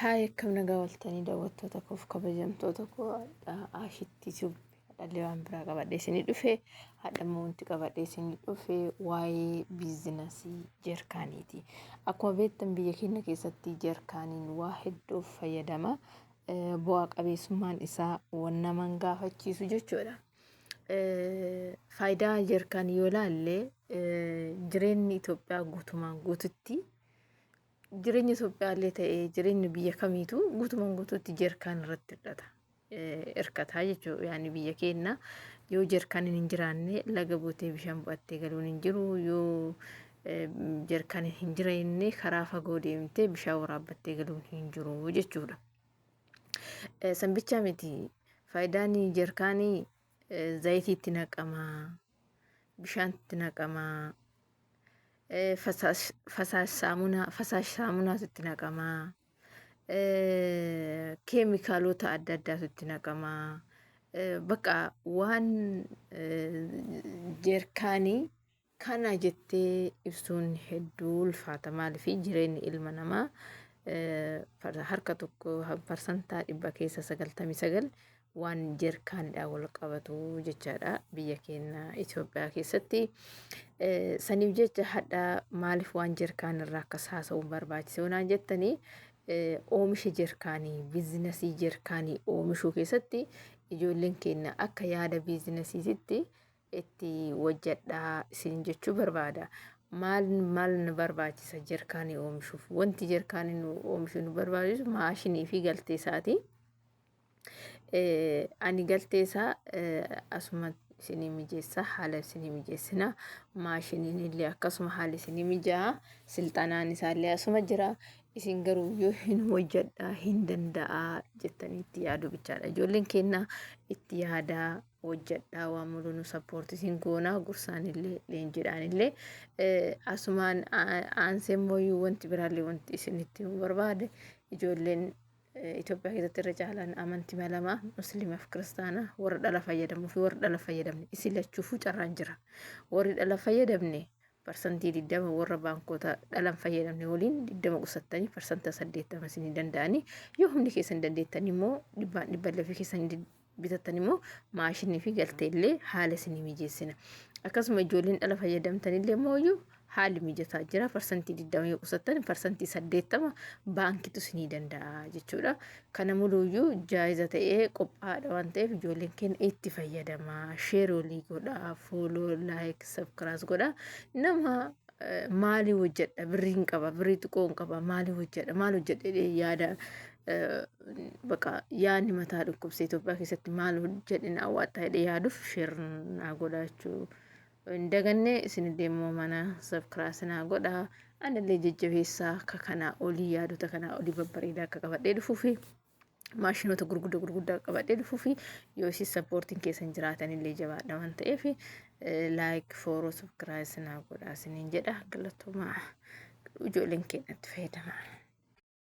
Haay, akkam nagaa waltanii daawwattoota koof kabajamtoota koo? Ashitti Tube hadhallee waan biraa qabadhee isinii dhufe. Hadha immoo wanti qabadhee isinii dhufe waa'ee biizinasii jeerkaaniiti. Akkuma beektan, biyya keenya keessatti jeerkaaniin waa hedduuf fayyadama. Bu'aa qabeessummaan isaa waan naman gaafachiisu jechuudha. Faayidaa jeerkaanii yoo ilaalle, jireenyi Itoophiyaa guutumaan guututti, jireenya Itoophiyaallee ta'ee jireenya biyya kamiitu guutumaan guutuutti jeerkaan irratti hir'ata. Hirkataa jechuudha. Yaani biyya keenya yoo jeerkaaniin hin jiraanne laga buutee bishaan bu'attee galuun hin jiru. Yoo jeerkaaniin hin jiraanne karaa fagoo deemtee bishaan waraabbattee galuun hin jiru jechuudha. Sanbichaa miti, faayidaan jeerkaanii zayitiitti naqamaa, bishaantti naqamaa, fasaash saamunaatu itti naqamaa, keemikaalota adda addaatu itti naqamaa. Bakka waan jeerkaanii kana jettee ibsuun hedduu ulfaata. Maaliif? Jireenyi ilma namaa harka tokko 100% keessa 99 waan jeerkaanidhaan wal qabatu jechaadha biyya keenya Itoophiyaa keessatti. Saniif jecha hadha maaliif waan jeerkaan irraa akkas haasa'uun barbaachise waan jettanii, oomisha jeerkaanii, biizinasii jeerkaanii oomishuu keessatti ijoolleen keenya akka yaada biizinasiitti itti hojjedhaa isin jechuu barbaada. Maal maal nu barbaachisa jeerkaanii oomishuuf? Wanti jeerkaanii nu oomishuu nu barbaachisu maashinii fi galtee isaati. Ani galtee isaa asuma isinii mijeessa, haala isinii mijeessina. Maashiniin illee akkasuma haala isinii mijaa, silxanaan isaallee asuma jira. Isin garuu yoo hin hojjedhaa, hin danda'a jettanii itti yaaduu bichaadha. Ijoolleen keenya itti yaadaa hojjedhaa, waan muluu nu support isin goonaa, gorsaan illee leenjiidhaan illee. Asumaan aansee immoo wanti biraallee wanti isinitti himuu barbaade, ijoolleen Itoophiyaa keessatti irra caalaan amantii lama, musliimaaf kiristaana, warra dhala fayyadamuu fi warra dhala fayyadamne isin lachuufuu carraan jira. Warri dhala fayyadamne 20% warra baankota dhalan fayyadamne waliin 20 qusattanii 80% isinii danda'anii, yoo humni keessan dandeettan immoo dhibbaan dhibba lafii keessan bitattan immoo maashinii fi galtee illee haala isinii mijeessina. Akkasuma ijoolleen dhala fayyadamtanillee immoo haalli mijataa jira. 20% yoo qusattan 80% baankitu isinii danda'a jechuudha. Kana muluuyyuu jaayiza ta'ee qophaa'aadha waan ta'eef ijoolleen keenya itti fayyadamaa. Share walii godhaa, follow, like, subscribe godhaa. Nama maalii hojjedha, birrii hin qaba, birrii xiqqoo hin qaba, maalii hojjedha, maal hojjedha yaada baqa yaadni mataa dhukkubsee Itoophiyaa keessatti maal hojjedhe na awwaattaa jedhee yaaduuf share naa godhaa jechuu hin daganne. Isinillee immoo mana subscribe naa godhaa, anillee jajjabeessaa akka kanaa olii yaadota kanaa olii babbareedaa akka qabadhee dhufuu fi maashinoota gurguddaa gurguddaa qabadhee dhufuu fi yoo isin supportiin keessan jiraatanillee jabaadha waan ta'eef like, follow, subscribe naa godhaa isiniin jedha. Galatoomaa, ijoolleen keenyatti fayyadamaa.